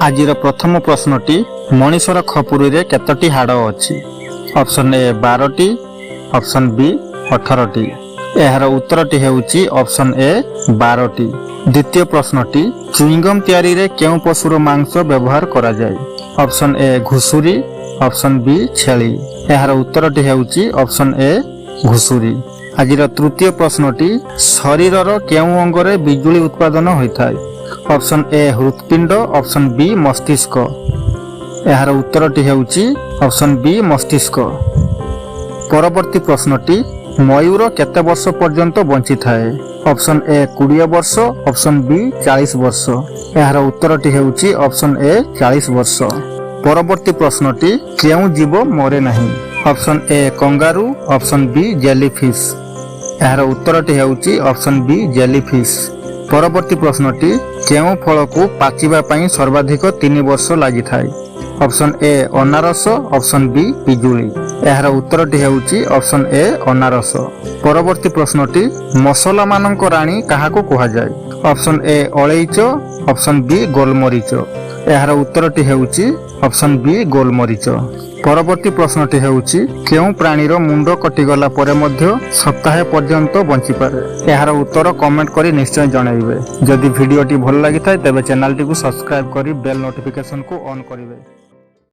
ଆଜିର ପ୍ରଥମ ପ୍ରଶ୍ନଟି, ମଣିଷର ଖପୁରୀରେ କେତୋଟି ହାଡ଼ ଅଛି? ଅପସନ୍ ଏ 12ଟି, ଅପସନ୍ ବି 18ଟି। ଏହାର ଉତ୍ତରଟି ହେଉଛି ଅପସନ୍ ଏ 12ଟି। ଦ୍ୱିତୀୟ ପ୍ରଶ୍ନଟି, ଚୁଇଙ୍ଗମ୍ ତିଆରିରେ କେଉଁ ପଶୁର ମାଂସ ବ୍ୟବହାର କରାଯାଏ? ଅପସନ୍ ଏ ଘୁଷୁରୀ, ଅପସନ୍ ବି ଛେଳି। ଏହାର ଉତ୍ତରଟି ହେଉଛି ଅପସନ୍ ଏ ଘୁଷୁରୀ। ଆଜିର ତୃତୀୟ ପ୍ରଶ୍ନଟି, ଶରୀରର କେଉଁ ଅଙ୍ଗରେ ବିଜୁଳି ଉତ୍ପାଦନ ହୋଇଥାଏ? ଅପସନ୍ ଏ ହୃତ୍ପିଣ୍ଡ, ଅପସନ୍ ବି ମସ୍ତିଷ୍କ। ଏହାର ଉତ୍ତରଟି ହେଉଛି ଅପସନ୍ ବି ମସ୍ତିଷ୍କ। ପରବର୍ତ୍ତୀ ପ୍ରଶ୍ନଟି, ମୟୂର କେତେ ବର୍ଷ ପର୍ଯ୍ୟନ୍ତ ବଞ୍ଚିଥାଏ? ଅପସନ୍ ଏ 20 ବର୍ଷ, ଅପସନ୍ ବି 40 ବର୍ଷ। ଏହାର ଉତ୍ତରଟି ହେଉଛି ଅପସନ୍ ଏ 40 ବର୍ଷ। ପରବର୍ତ୍ତୀ ପ୍ରଶ୍ନଟି, କେଉଁ ଜୀବ ମରେ ନାହିଁ? Option A kangaroo, option B jellyfish. ଏହାର ଉତ୍ତରଟି ହେଉଛି ଅପସନ୍ ବି ଜେଲିଫିସ୍। ପରବର୍ତ୍ତୀ ପ୍ରଶ୍ନଟି, କେଉଁ ଫଳକୁ ପାଚିବା ପାଇଁ ସର୍ବାଧିକ 3 ବର୍ଷ ଲାଗିଥାଏ? ଅପସନ୍ ଏ ଅନାରସ, ଅପସନ୍ ବି ପିଜୁଳି। ଏହାର ଉତ୍ତରଟି ହେଉଛି ଅପସନ୍ ଏ ଅନାରସ। ପରବର୍ତ୍ତୀ ପ୍ରଶ୍ନଟି, ମସଲାମାନଙ୍କ ରାଣୀ କାହାକୁ କୁହାଯାଏ? ଅପସନ୍ ଏ ଅଳେଇଚ, ଅପସନ୍ ବି ଗୋଲମରିଚ। ଏହାର ଉତ୍ତରଟି ହେଉଛି ଅପସନ୍ ବି ଗୋଲମରିଚ। ପରବର୍ତ୍ତୀ ପ୍ରଶ୍ନଟି ହେଉଛି, କେଉଁ ପ୍ରାଣୀର ମୁଣ୍ଡ କଟିଗଲା ପରେ ମଧ୍ୟ ସପ୍ତାହେ ପର୍ଯ୍ୟନ୍ତ ବଞ୍ଚିପାରେ? ଏହାର ଉତ୍ତର କମେଣ୍ଟ କରି ନିଶ୍ଚୟ ଜଣାଇବେ। ଯଦି ଭିଡ଼ିଓଟି ଭଲ ଲାଗିଥାଏ, ତେବେ ଚ୍ୟାନେଲଟିକୁ ସବସ୍କ୍ରାଇବ୍ କରି ବେଲ୍ ନୋଟିଫିକେସନକୁ ଅନ୍ କରିବେ।